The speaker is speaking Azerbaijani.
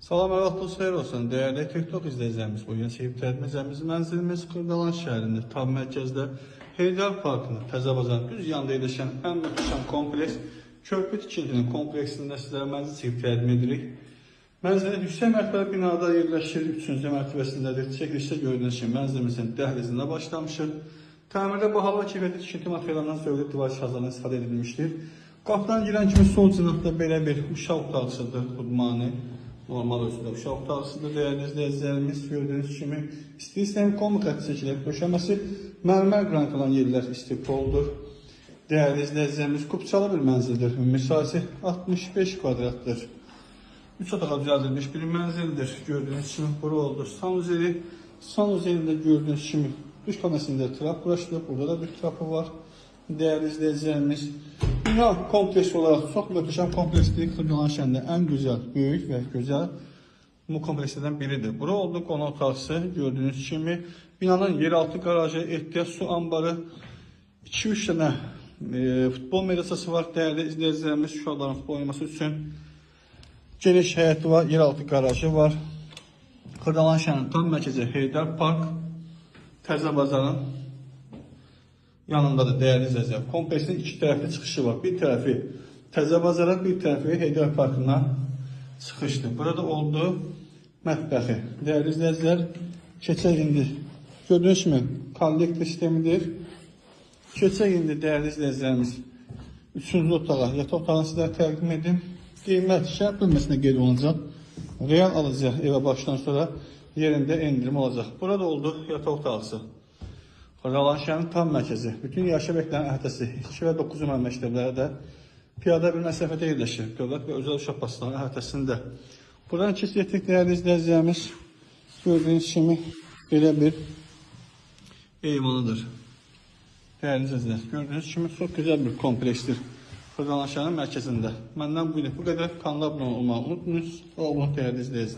Salam, hər vaxtınız xeyir olsun. Dəyərli TikTok izləyicilərimiz, bu gün çəkib təqdim edəcəyimiz mənzilimiz Xırdalan şəhərində, tam mərkəzdə, Heydər Parkının Təzə Bazarın düz yanında yerləşən ən möhtəşəm kompleks Körpü tikintinin kompleksində sizlərə mənzil çəkib təqdim edirik. Mənzil yüksək mərtəbəli binada yerləşir, 3-cü mərtəbəsindədir. Çəkilişdə gördüyünüz kimi mənzilimizin dəhlizində başlamışıq. Təmirdə bahalı və keyfiyyətli tikinti materiallarından zövqlü divar cihazlarından istifadə edilmişdir. Qapıdan girən kimi sol cinahda belə bir uşaq otaqsıdır, xudmani. Normal ölçüdə uşaq otaqsıdır, dəyərli izləyicilərimiz, gördüyünüz kimi stil kombi xətti çəkilib, döşəməsi mərmər qranit olan yerlər istipoldur. Dəyərli izləyicilərimiz, kupçalı bir mənzildir. Ümumi sahəsi 65 kvadratdır. 3 otağa düzəldilmiş bir mənzildir. Gördüyünüz kimi bura oldu sanuzeli. Sanuzelində gördüyünüz kimi duş kabinəsində trap quraşdırılıb. Burada da bir trapı var. Dəyərli izləyicilərimiz, bina kompleks olaraq çox möhtəşəm kompleksdir. Xırdalan şəhərində ən gözəl, böyük və gözəl bu komplekslərdən biridir. Bura oldu qonaq otaqsı, gördüyünüz kimi binanın yeraltı qarajı, ehtiyat su anbarı, 2-3 dənə futbol meydançası var. Dəyərli izləyicilərimiz, uşaqların futbol oynaması üçün geniş həyəti var, yeraltı qarajı var. Xırdalan şəhərinin tam mərkəzi Heydər Park, Təzə Bazarın yanındadır, dəyərli izləyicilər. Kompleksin iki tərəfli çıxışı var. Bir tərəfi Təzə Bazara, bir tərəfi Heydər Parkına çıxışdır. Burada oldu mətbəxi. Dəyərli izləyicilər, keçək indi. Gördüyünüz kimi kollektor sistemidir. Keçək indi dəyərli izləyicilərimiz üçüncü otağa, yataq otağını sizlərə təqdim edim. Qiymət şəhər bölməsində qeyd olunacaq. Real alıcı evə başdan sonra yerində endirim olacaq. Burada oldu yataq otaqsı. Xırdalan şəhərinin tam mərkəzi. Bütün yaşayış obyektlərinin əhatəsi 2 və 9 nömrəli məktəblərə də piyada bir məsafədə yerləşir. Dövlət və özəl uşaq bağçalarının əhatəsində. Buradan keçid etdik dəyərli izləyicilərimiz. Gördüyünüz kimi belə bir eyvanıdır. Dəyərli izləyicilər, gördüyünüz kimi çox gözəl bir kompleksdir. Xırdalan şəhərinin mərkəzində. Məndən bu günlük bu qədər. Kanala abunə olmağı unutmayın. Sağ olun dəyərli izləyicilər.